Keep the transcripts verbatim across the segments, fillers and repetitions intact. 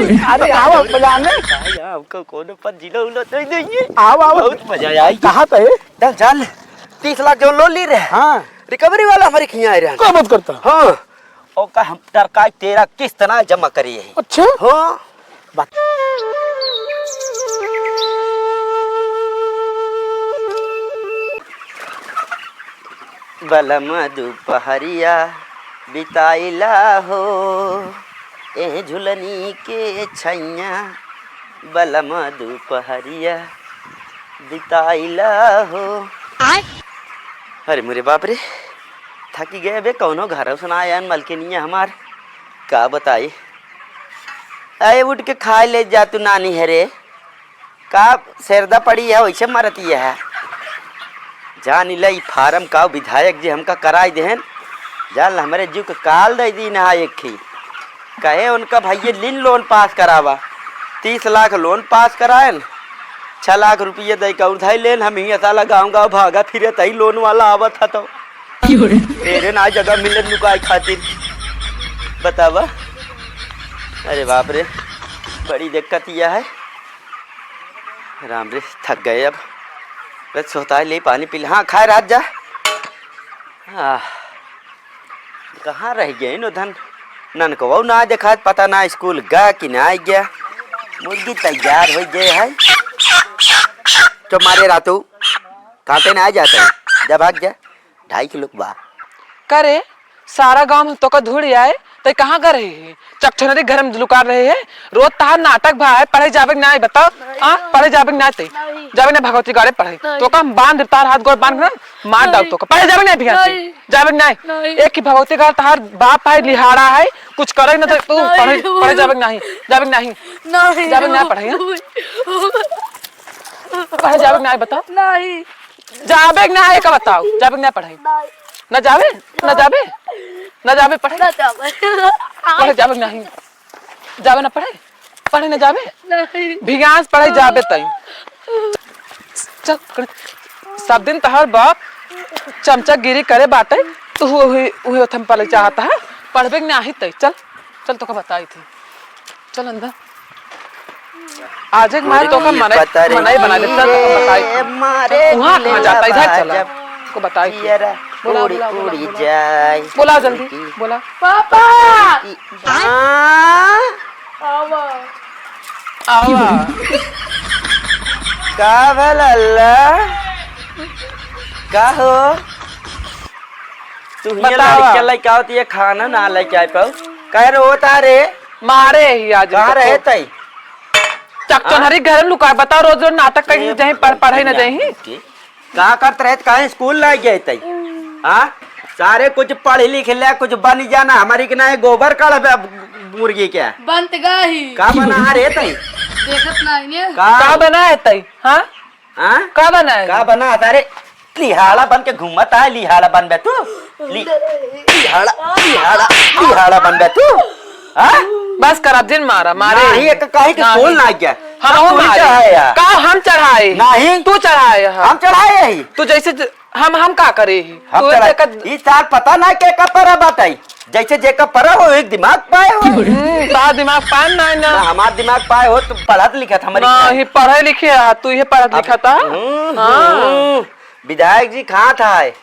अरे, आवा, मजा आने। भाई, हमको कोनो पर जिलो उलो दे देंगे। आवा, आवा। बहुत मजा आई। कहाँ पे है? चल, चल। तीस लाख जो लोन ली रहे। हाँ। रिकवरी वाला हमारे खियाँ रहे। का बात करता? हाँ। ओका हम टरकाई तेरह किस्त ना जमा करी है। अच्छा? हाँ। बात। बलम दुपहरिया बिताइला हो, ए झुलनी के छैया, बलम दुपहरिया बिताइला हो। आय। अरे मोरे बाप रे, थकी गए बे, कौनो घर सुना आयन मलकिनिया हमार, का बताई। अरे उठ के खाए ले जा तू नानी है रे। का सेरदा पड़ी है, वैसे मरती है। जान ले, ई फार्म का विधायक जी हमका कराई देहन, जान ले, हमरे जीव के काल दे दी ना एक ही। कहे उनका भैया लिन लोन पास करावा, तीस लाख लोन पास करायन, छह लाख रुपये दे के उधाई लेन, हम ही साला गाँव गाँव भागा फिरे तही लोन वाला आवत है तो। क्यों रे? तेरे ना जगह मिले लुकाए खातिर, बतावा। अरे बाप रे, बड़ी दिक्कत यह है। राम रे, थक गए अब। बस सोता है, ले पानी पी ले। हाँ, खाए रात जा। आह, कहाँ रह गए नो धन? ननकवा ना देखात, पता ना स्कूल गा कि ना आ गया। मुर्गी तैयार हो गए है। तो मारे रातू, काटे ना आ जाता है। जा भाग जा। ढाई किलो के बा। करे, सारा गाँव में तोका धूड़ आए, तै कहाँ कर रही है? चकछनरी घर में लुका रहे है। रोज तहार नाटक भा है, पढ़े जावे के नाई बताओ। नहीं, हाँ, नहीं। पढ़े जावे के नाई तै। नहीं। जावे ना भगवती गाड़े पढ़े। नहीं। तोका हम बांध, तार हाथ गोड़ बांध के ना, मार डाल नहीं। तोका। पढ़े जावे के नाई भियान से। नहीं। जावे के नाई। नहीं। एक ही भगवती गाड़ तहार बाप है, लिहाड़ा है, कुछ करे ना तो तू नहीं, पढ़े, नहीं। पढ़े जावे के नहीं। जावे के नहीं। नहीं। जावे के नाई पढ़े, हाँ? नहीं। पढ़े जावे के नाई बताओ। नहीं। जाबे के ना, एका बताओ, जाबे के ना पढ़ाई? नहीं। ना जाबे? ना जाबे? ना जाबे पढ़े? ना जाबे। पढ़े जाबे के नहीं? जाबे ना पढ़े? पढ़े ना जाबे? नहीं। भिगास पढ़े जाबे तई। चल, सब दिन तहर बाप चमचागिरी करे बाटे, तू उहे, उहे ओथम पले चाहता है, पढ़बे के नाही तई। चल, चल तोका बताई थी। चल अंदर। आज एक मार तो का मने, मने बना दे, चल, तो बताई। मारे उहाँ कहाँ जाता, इधर चला। को बताई। बोला, बोला, बोला, बोला। बोला जल्दी, बोला। पापा! हाँ? आवा। आवा। का भल अल्लाह? का हो? तू हियाँ बतावा। लड़के लइके आवत, ये खाना ना लइके आए पाऊ। कह रहे होता रे? मारे ही आज कहाँ रहे तई? चकचोनहरी घर में लुका, बताओ, रोज रोज नाटक कहीं ए, जहीं पढ़-, पढ़े न जहीं। का करत रहे, काहे स्कूल ना गए तई? हाँ? सारे कुछ पढ़ लिख ले, कुछ बन जाना, हमारी के ना गोबर काढ़बे अब मुर्गी के। बनत गई। का बना रहे तई? देखत नहीं ने। का? का बना है तई? हाँ? हाँ? का बना है? का बना? अरे, लिहाड़ा बन के घूमत है, लिहाड़ा बन बे तू। लि-, लिहाड़ा, लिहाड़ा, लिहाड़ा बन बे तू। हाँ? बस कर, अब जिन मारा, मारे। नाही, एक कहीं के नाही। स्कूल ना गया। हम हम वो पूरी मारे। चढ़ाए हैं। का हम चढ़ाए? नाही। तू चढ़ाए है। हम चढ़ाए ही। तू जैसे ज-, हम, हम का करे ही? हम तू चढ़ाए। एक ई साल पता ना के का परा बात आई। जैसे जेका परा हो, एक दिमाग पाए हो। हम्म, तार दिमाग पाए ना, ना। ना, हमार दिमाग पाए हो, तू पढ़त लिखत हमारी ना, ही पढ़े लिखे हा, तू ये पढ़त अब लिखत हा। हम्म, हाँ। हम्म, विधायक जी कहाँ था है?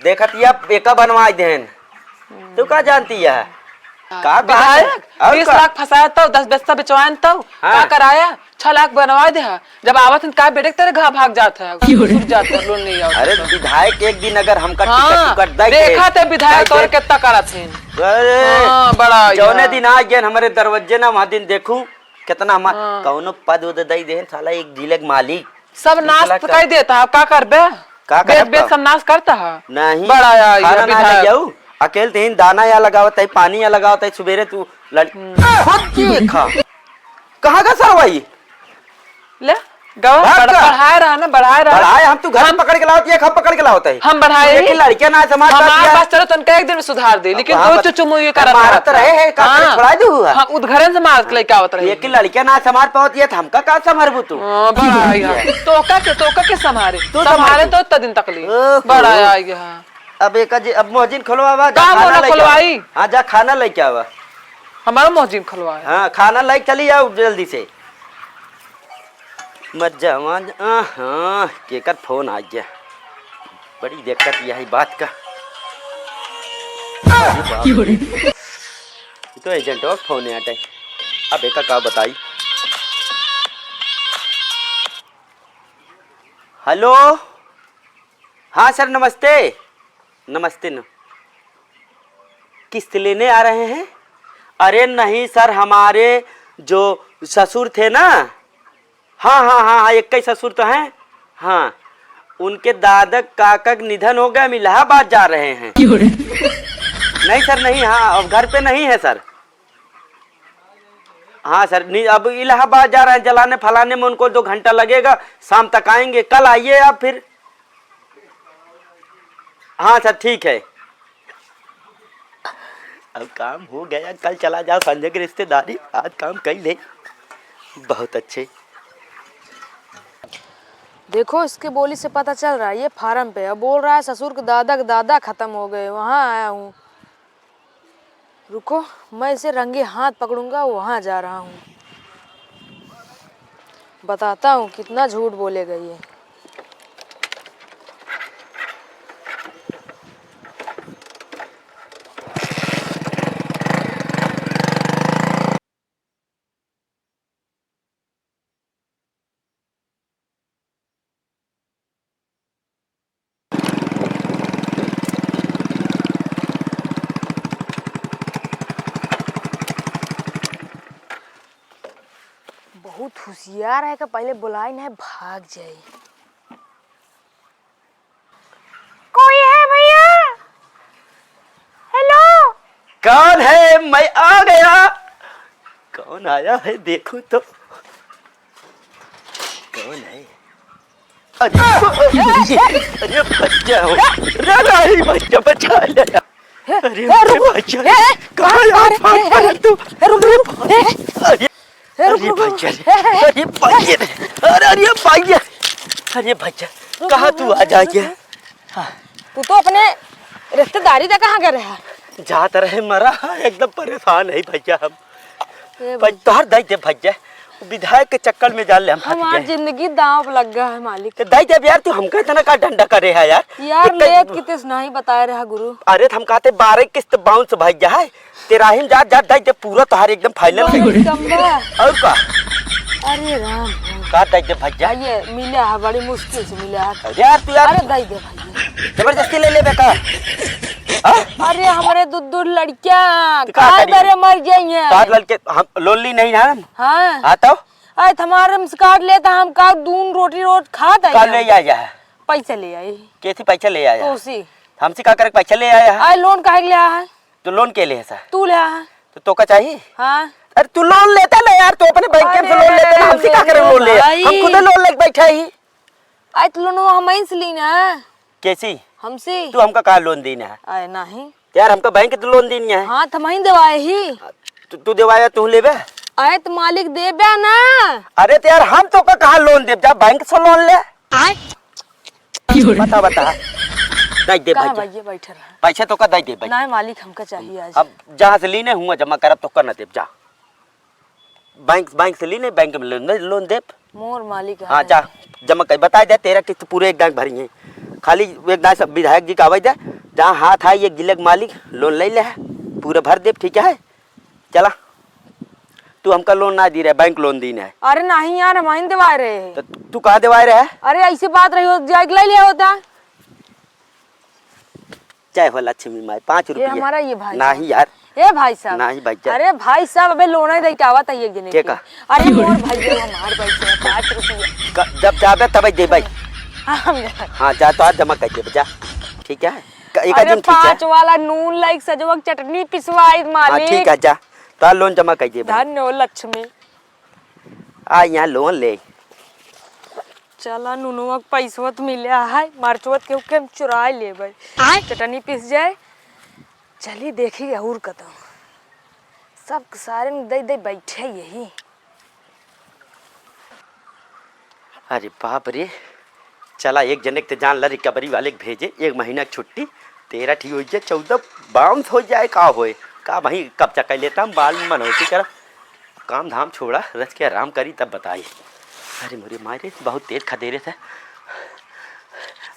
देखत या एका बनवाई देन। तू का जानती है? का विधायक, कहा? और तीस का? लाख फंसाया तो, दस बिस्सा बिचवायन तो, हाँ। का कराया? छह लाख बनवा दे हा। जब आवत हैं, का बेटे तेरे घर भाग जात है, क्यों रे? छूट जात है, लोन नहीं आवत अरे, है। विधायक एक दिन अगर हमका हाँ, टिकट, टिकट दे देखा के, ते विधायक दे और के। कितना करत हैं। अरे, हाँ, बड़ा जौने यार। दिन आ गए हमारे दरवाजे ना, वहाँ दिन देखू, कितना हमार हाँ। कौनो पद उद दे देहन, साला एक जिले के मालिक। सब नाश निकला तो का? कर देता है, का करबे? का बेच, करब बेच का? सब नाश करता है। नहीं। बड़ा आया खाना ये ना ले विधायक। जाऊ। अकेल तेन दाना या लगावत है, पानी या लगावत है, सुबेरे तू लड़-, हम्म। खुद देखा। कहाँ का सरवाई? ले, गवा, भाग बढ़-, का? बढ़ाए रहा ना, बढ़ाए रहा। बढ़ाए, हम तू घर हम पकड़ के लावत है, हम पकड़ के लावत है। हम बढ़ाए तू एक ही। लड़के ना समाज हमार बात पास चलो, तो उनका एक दिन में सुधार दे, अब लेकिन वहाँ दो पर चुचुमुई करत मारत रहता रहे है। है, का करे, हाँ। छोड़ा दू हुआ। हाँ, उद्घरन से मारत लेके आवत रहे। एक लड़के ना संभाल पावत ये, तो हमका का संभालबू तू? हाँ, बड़ा आई है। तोका के, तोका के संभारे? तू संभारे संभाल तो उतना दिन तक ली। ओहो। बड़ा आई है। अब एक जे, अब मोहजिन खोलवावा, जा का खाना मोहजिन लेके आवा। खोलवाई? हाँ, जा खाना लेके आवा। हमारा मुँह जिम खुलवाए। हाँ, खाना लाइके चली जाओ जल्दी से। मर जावा, आहा, केकर फोन आ गया। बड़ी दिक्कत यही बात का। अरे बाप रे। ये तो एजेंट और फोन है अटे। अब एका का बताई। हेलो, हाँ सर, नमस्ते। नमस्ते न, किस्त लेने आ रहे हैं? अरे नहीं सर, हमारे जो ससुर थे ना, हाँ, हाँ, हाँ, हाँ, एक ही ससुर तो हैं। हाँ, उनके दादा काका के निधन हो गया, हम इलाहाबाद जा रहे हैं। क्यों रे? नहीं सर, नहीं, हाँ, अब घर पे नहीं है सर। हाँ सर, नहीं, अब इलाहाबाद जा रहे हैं, जलाने फलाने में उनको दो घंटा लगेगा, शाम तक आएंगे। कल आइए आप फिर। हाँ सर, ठीक है। अब काम हो गया, कल चला जाओ संजय के रिश्तेदारी, आज काम कर ले। बहुत अच्छे। देखो, इसके बोली से पता चल रहा है ये फार्म पे है। बोल रहा है ससुर के दादा के दादा खत्म हो गए, वहाँ आया हूँ। रुको, मैं इसे रंगे हाथ पकड़ूंगा, वहाँ जा रहा हूँ। बताता हूँ कितना झूठ बोलेगा ये। बहुत होशियार है, का पहले बुलाई ना, भाग जाए। कोई है भैया? हेलो। कौन है? मैं आ गया। कौन आया है देखो तो। कौन है? अरे, अरे भैया हो। रे नहीं भैया, बचा ले। अरे भैया, कहाँ यार भाग पड़ा तू? अरे, अरे भैया, अरे भैया, अरे भैया, अरे भैया, कहाँ तू आ जाइए? तू तो अपने रिश्तेदारी तक कहाँ गए रहा? जात रहे मरा, एकदम परेशान है भैया हम। ए भाई, तोहर दई दे भैया, विधायक के चक्कर में जान ले हम फंस गए। हमार जिंदगी दांव पे लग गया है मालिक। तो दई दे यार, तू हमका इतना का डंडा करे है यार? यार, लेत कितिस नहीं बताए रहा गुरु। अरे, तो हम कहते बारह किस्त बाउंस भैया है, तेरा ही जा, जा दई दे पूरा तोहार एकदम फाइनल है। और का? अरे राम, राम। का दई दे भैया? भैया, मिला है, बड़ी मुश्किल से मिला है। अरे यार, तू यार अरे, दई दे भैया। जबरदस्ती ले लेबे का? हाँ? अरे, हमरे दू, दू लड़कियाँ तो का करी? बरे मर जाइए। का लड़के, हम लोन ली नहीं ना हम? हाँ। हाँ, तो? अरे, तुम्हारे हमसे कार्ड लेता, हम का दून रोटी रोट खात है का हम। ले आया है? पैसा ले आई। कैसी पैसा ले आया? तोसी। हमसे का करे पैसा ले आया है? अरे, लोन काहे के ले आया है? तो लोन के ले है सर? तू ले आया है। तो, तो का चाहिए? हाँ। अरे, तू लोन लेता ना यार, तू अपने बैंक से लोन लेता ना, हमसे का करे लोन ले? भाई। हम खुदे लोन लेके बैठा ही। अरे, तो लोन हम ही से ली ना। कैसी? हमसे। तू हमका का लोन दीन है? अरे, नहीं। यार, हमका बैंक तो लोन दीन है। हाँ, तो हम ही देवाए ही। तू, तू देवाया, तू लेबे? अरे, तो मालिक देबे ना। अरे, तो यार, हम तो का कहाँ लोन देब? जा बैंक से लोन ले। आय। बता, बता। दई दे कहाँ भाई। भैया बैठल है? पैसा तो का दई दे भाई। नहीं मालिक, हमका चाहिए आज। अब जहाँ से लीने हुआ जमा करब तो का ना देब, जा। बैंक, बैंक से लीने, बैंक में लोन दे, लोन देब। मोर मालिक हाँ, है। जा, जमा कर, बताए दे, तेरा किस्त पूरे एक दांग भरी है। खाली एक दांग सब विधायक जी का आवाज दे, जहाँ हाथ आई एक गिलक मालिक, लोन ले ले, पूरा भर देब, ठीक है? चला, तू हमका लोन ना दी रहे, बैंक लोन दीन है। अरे नहीं यार, हम ही देवाए रहे हैं। तो तू कहाँ देवाए रहे? अरे ऐसी बात रही हो, जाके ले लिया होता। जय हो लक्ष्मी माई, पाँच ये रुपया। हमारा ये भाई नहीं साहब। यार। ए भाई साहब। नहीं भाई साहब। अरे भाई साहब, अबे लोन ही दे के आवत है एक जने के के। का? अरे मोर भाई, ये हमार भाई साहब, पाँच रुपया। क-, जब जाबे तब दे भाई। हाँ, हम जा- हाँ, जा तो आज जमा कर दे, जा। ठीक है? क-, एक अरे दिन ठीक है। पाँच वाला नून लाइक सजवक चटनी पिसवाई हाँ, मालिक। ठीक है, जा। तो आज लोन जमा कर दे भाई। धन्य हो लक्ष्मी। आ यहाँ लोन ले। चला नुनुआ के पैसवा तो मिले है, मरचवा केहू के हम चुराए लेबै। आय। चटनी पिस जाए। चली देखी और कतहूँ। सब सारे में दे दे बैठे यही। अरे बाप रे, चला एक जने के तो जान ला रिकवरी वाले के भेजे, एक महीना के छुट्टी, तेरह ठी होइ जाए, चौदह बाउंस होइ जाए, का होए? का भाई, कब चकाई लेता हम, बाद में मनौती करब। काम धाम छोड़ा, रच के आराम करी, तब बताई। अरे मोरे माई रे, बहुत तेज खदेरे थे।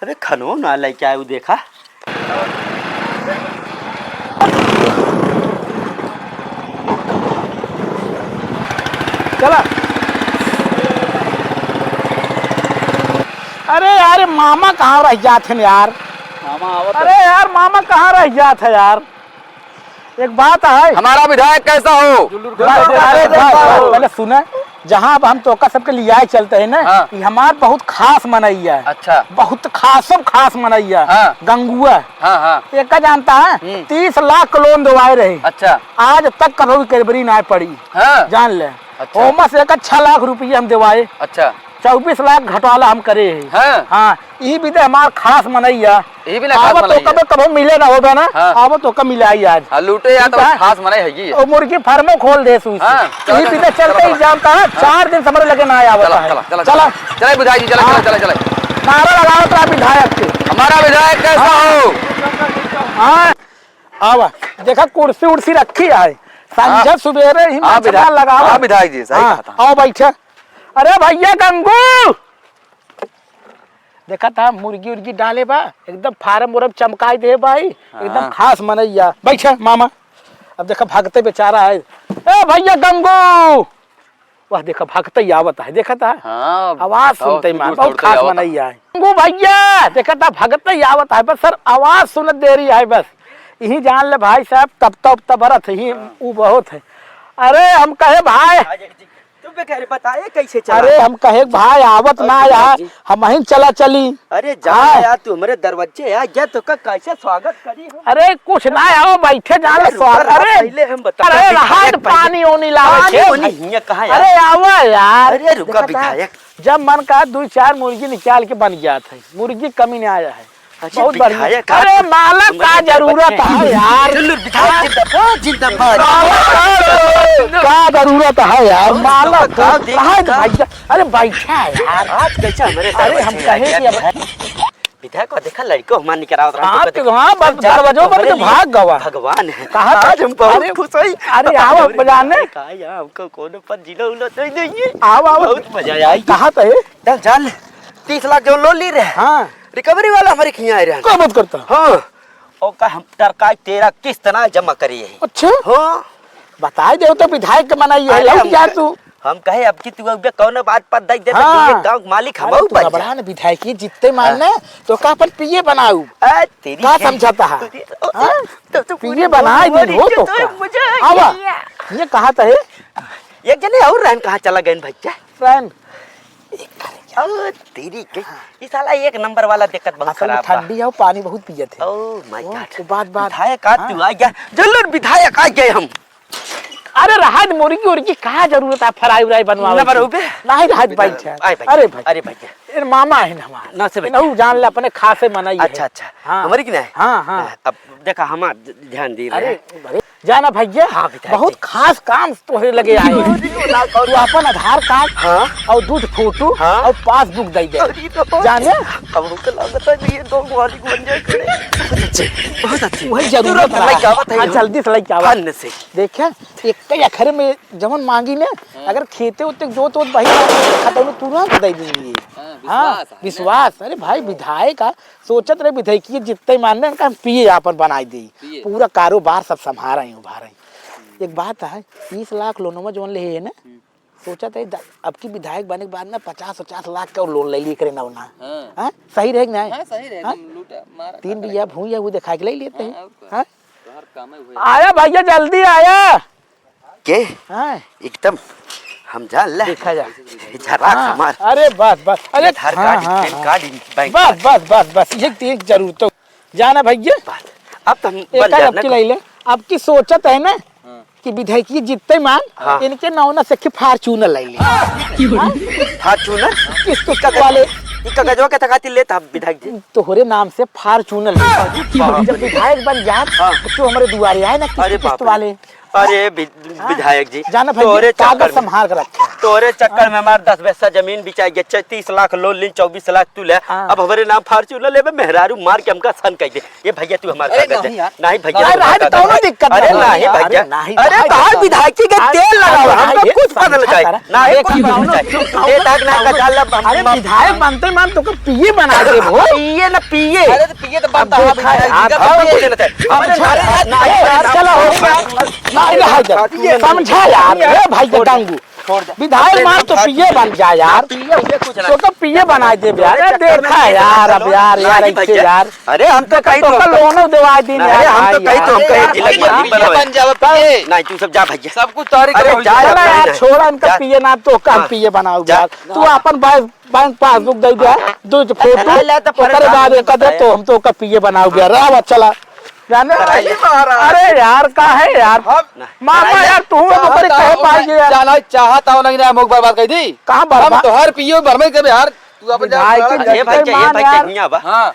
अबे खनो ना लेके आए, वो देखा। चला। अरे यार, मामा कहाँ रह जात हैं यार? मामा आवत अरे यार, मामा कहाँ रह जात है यार? एक बात है। हमारा विधायक कैसा हो? अरे, अरे, पहले सुने, जहाँ अब हम तोका सबके लियाए चलते हैं ना, हाँ। ये हमार बहुत खास मनैया है। अच्छा। बहुत खासम खास मनैया। हाँ। गंगुआ। हाँ, हाँ। एका जानता है, हम्म। तीस लाख के loan देवाए रहे। अच्छा। आज तक कभी कैडबरी ना पड़ी। हाँ। जान ले। अच्छा। ओमा से एका छह लाख रुपया हम देवाए। अच्छा। चउबीस लाख घोटाला हम करे हैं। हाँ। हाँ, ई भी तो हमार खास मनैया। ई भी ना खास आवत तो मनैया। कबे कबो मिले ना होबे ना, हाँ। आवत तो कब मिले आई आज। हाँ, लूटे या तो ठीक है? खास मनई है ये। ओ मुर्गी फार्मो खोल दे सूस। हाँ, चला, ई चला, भी तो चला, चलते ही चला। जानता है, हाँ। चार दिन से हमरे लगे ना आवत चला, है। चला, चला, चला। चला। चला, विधायक जी, चला, हाँ। चला, चला, चला। नारा लगावत रहा विधायक के। हमारा विधायक कैसा हाँ। हो? हाँ, आवा। देखा कुर्सी उर्सी रखी है। संझा हाँ। सुबेरे ही हाँ, मच्छरदान विधायक। लगावा। हाँ, विधायक जी, सही हाँ, कहा था। आओ बैठा। अरे भैया गंगू, देखा था मुर्गी उर्गी डाले बा, एकदम फार्म उर्म चमकाई दे भाई, एकदम हाँ। खास मनैया। बैठा मामा, अब देखा भगते बेचारा है। ए भैया गंगू, वह देखा भगते ही आवत है, देखा था हाँ, आवाज बताओ, सुनते ही मान, दूर बहुत दौड़ते खास आवत है। मनैया है। गंगू भैया, देखा था भगते ही आवत है, बस सर आवाज सुनत देरी है बस। यही जान ले भाई साहब, तब तब तब बरत ही हाँ। ऊ बहुत है। अरे हम कहे भाई, तू बे कह रहे, बताए कैसे चला? अरे, हम कहे, भाई, आवत और ना विधायक यार, जी। हम ही चला चली। अरे, जा हाँ। यार, तू हमरे दरवाजे आ गया, तो का कैसे स्वागत करी हम? अरे, कुछ ना, आओ, बैठे, जान अरे, स्वागत। रुका, अरे, पहले हम बता, अरे, विधायक, रहाड़ पहले पानी ओनी लावे पानी छे। ओनी हियाँ कहाँ यार? अरे, आवा यार। अरे, रुका, देखा था, विधायक। जब मन का दुइ चार मुर्गी निकाल के बन गया था, मुर्गी कमी नहीं आया है। अच्छा, बहुत बढ़िया। विधायक, अरे, आप मालक का जरूरत है यार? चलो, विधायक जिंदाबाद, जिंदाबाद। मालक का, का जरूरत है यार? और मालक का, का देख, का है का? भैया, अरे, बैठा है यार। आज कैसे हमारे अरे, हम दरवाजे कहे आ कि गया? अब विधायक को देखा, लड़को हमार निकरावत रहा, हाँ, तो तो देखा, हाँ, बस हम जान दरवाजों पर हमारे तो लिए भाग गवा। भगवान है। कहा आज हम बहुत अरे, खुश हई। अरे, आओ, अरे, बजाने। का यार, हमको कोनो पर जिलो उलो दे देंगे। आओ, आओ। बहुत मजा आई। कहा तो है? चल, चल। तीस लाख जो loan ली रहे। हाँ। Recovery वाला हमरे खियाँ आए रहन। का बात करता? हाँ। ओका हम टरकाई तेरह किस्त ना जमा करी है। अच्छा? हाँ। बताई देउ तो विधायक के मनई है, अरे लौट हम जा क-, तू। हम कहे अब की तू अब कौनो बात पर दई दे तो हाँ। तू एक गाँव के मालिक अरे हमहू तू बन जा। घबरा न, विधायक जी जितै मान हाँ। न, तो का अपन पीए बनाऊ? अरे तेरी का के-, समझता है? तेरी, ओ, हाँ? तो, तो पूरी पीए बनाई गोल दिन हो तो तो का? मजा आ आवा। गया। ये कहा था है? एक जने और रहन कहाँ चला गए भैया? रहन। ओ, तेरी के, हाँ। ई साला एक नंबर वाला दिक्कत बहुत असल में खराब बा। ठंडी है, पानी बहुत पियत है। Oh my ओ, God। तो बात, बात। विधायक आ हाँ। तू आ गया। जरूर विधायक आ गए हम। अरे रहा दे, मुर्गी उर्गी का जरूरत है, fry उराई बनवावे ना की? बरोबे। नहीं रहा दे, बैठ है। आए भाई। अरे भाई। अरे भाई। ए मामा है ना हमार। ना से ए भाई। नहु जान ले, अपने खासे मनई है। अच्छा, अच्छा। हाँ। हमारी की नहीं? हाँ, हाँ। अब देखा, हमार ध्यान दी अरे, रहे। अरे, जाना भैया, हाँ, विधायक बहुत जी। खास काम तोहरे लगे आए हैं। अरे, वाला कौन? तू अपन आधार कार्ड हाँ। और दूध फोटो हाँ। और पासबुक दे दे। अरे, तो जाने? अब हमको लगता है कि ये दो मालिक बन जाए खड़े। बहुत अच्छे, बहुत अच्छे। वही जरूरत तुरंत है। लेके आवत है हाँ, हम। जल्दी से लेके आवत। फन से। देखे, एक ही अखरे में जवन मांगी ने, हाँ। अगर खेते उते जोत वोत बही, खतौनी तुरंत दे देंगे। हाँ, हाँ, विश्वास है ना? विश्वास। अरे भाई, विधायक का सोचत रहे, विधायक की जितने मानने उनका हम पीए यहाँ पर बनाई दी। पीए। पूरा कारोबार सब संभारा ही, उभारा ही। एक बात है, तीस लाख लोनवा जौन ले है ना, हम्म। सोचत है द-, अब की विधायक बने के बाद ना पचास पचास लाख का लोन ले लिए करे ना, ना। हाँ। हाँ? सही रहे कि नहीं? हाँ, सही रहे, हाँ? एकदम लूटा, मारा तीन काटा बीघा लगा। भूमि है, वो दिखा के ले लेते हैं। हाँ, और का? हाँ? तोहर काम है, हुए। आया भैया, जल्दी आया। के? हाँ। एकदम हम जान ले। देखा जा। झराक हाँ, हमार। अरे बस, बस। अरे आधार हाँ, कार्ड, हाँ, पैन हाँ। कार्ड, बैंक बस, कार्ड। बस, बस, बस। ये एक जरूरत तो। जाना भैया। बस। अब तो हम एक बन आज जाना अब की को। ले ले। अब की सोचत है ना हाँ। कि विधायक जी जितने मान, हाँ। इनके नाव ना से कि Fortuner ले ले। Fortuner? किस्त इनका वाले। इनका गजवा के तकाती लेत हम विधायक जी। तोहरे नाम से Fortuner ले। अरे बाप जब रे। विधायक बन जात, हाँ। तो तू हमारे दुआरे आए ना किस्त, अरे किस्त बाप रे। वाले। अरे वि-, हाँ? विधायक जी, जाना भाई, तोहरे कागज चक्कर में। संभाल के रखे। तोरे चक्कर में हमार दस बिस्सा जमीन बिचाई गया, तीस लाख लोन लीन, चउबीस लाख तू ले। हाँ। अब हमरे नाम Fortuner लेबे, मेहरारू मार के हमका सन कइ दे। ए भइया, तू हमार अरे कागज दे। नहीं यार। नहीं भइया, अरे तू हमार कागज दे। अरे नहीं भइया। अरे तोहार विधायकी के तेल लगावा, हमका कुछ पता नहीं चले। नहीं कुछ पता नहीं चले। ए तक ना का डाल, हम अरे विधायक बनते मान तोका पीए बना देबो। पीए ना पीए। अरे तो पीए तो बनता है, विधायक जी का पीए। अरे यार, चलो, हो गया। नहीं, नहीं, समझा यार, ए भाई के डांगू। छोड़ दे। विधायक मान तो पीए बन जा यार। पीए, पीए कुछ ना। तो, तो पीए बनाइ देबे यार। अरे देखा यार, अब यार, यार, नहीं ऐसे भैया। यार। अरे हम तो कही तो तो, हम तो लोनो देवा दीन अरे यार, हम तो भाई कही तो, यार। हम कही अरे जिला यार, पीए बन जावा, पीए। नहीं, तू सब जा भैया। सब कुछ तोहरे अरे करे जा, होई। चला यार, नहीं, छोड़ा इनका जा। पीए ना, तो का हम हाँ। पीए बनाऊ जा। यार। तू अपन बैंक, बैंक पासबुक दे दे, हाँ। दो फोटो, हाँ, ले तो ओकरे बाद एक दे तो हम तो का पीए बनाऊ यार। आवा, चला। जाने? अरे महाराज। अरे यार, का है यार? हम मामा यार, तू वो चाहत बकरी कहे आओ, पाई गया। जाना चाहत आओ नहीं ना, मुख बर्बाद कर दी। कहाँ हम बर्बाद? तो हर पियो भर में कभी यार, तू अपन जा, भाई की ए भाई, ए भाई, यार। हियाँ बा। हाँ।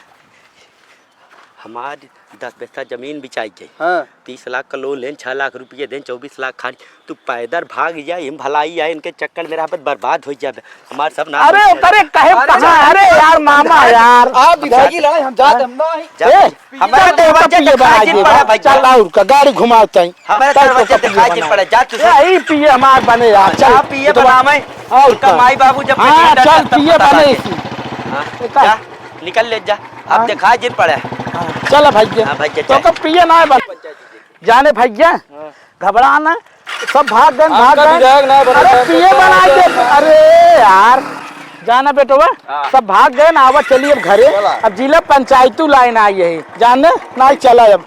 हमार दस बिस्सा जमीन बिचाई गई। हाँ। तीस लाख का लोन लेन, छह लाख रुपये देन, चउबीस लाख खाली। तू पैदल भाग जा, इम भलाई है, इनके चक्कर में रहबत बर्बाद हो जाबे। हमार सब नाश अरे, हो जाबे। ओकरे कहे अरे, कहाँ? अरे यार, मामा यार। आप विधायकी लड़ाई, हम जात हम ना ही। जा। ए, हमारा चल, दरवाजा तोका पीए देखा बनाइ जिन देबा। पड़ा भैया। चल, और का गाड़ी घुमाओ तई। हमारा चल, दरवाजा तोका देखा पीए जिन बनाओ। पड़ा, जा तू। ए, ई पीए हमार बने यार, चल। जा पीए तो बना मैं। और उनका का? माई बाबू जब हाँ, प्रेसिडेंट चल, रहता पीए पता बने लागे। इसी। हाँ, ए, का? जा, निकल ले जा। अब हाँ। देखा जिन पड़ा। हाँ, चल भैया। हाँ, भैया, तोका चल। पीए ना बन। जाने भैया, हाँ। घबरा ना, सब भाग गए, भाग आपका गए। विधायक ना बना अरे था, पीए तो बनाइ दे, अरे यार, जाना बेटवा, हाँ। सब भाग गए ना, आवा चली अब घरे। चला। अब जिला पंचायतू लाइन आई है, जाने ना चला अब,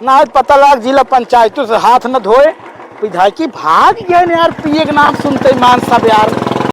ना पता लग जिला पंचायतू से हाथ न धोए, विधायकी भाग गए ना यार, पीए के नाम सुनते ही मान सब यार।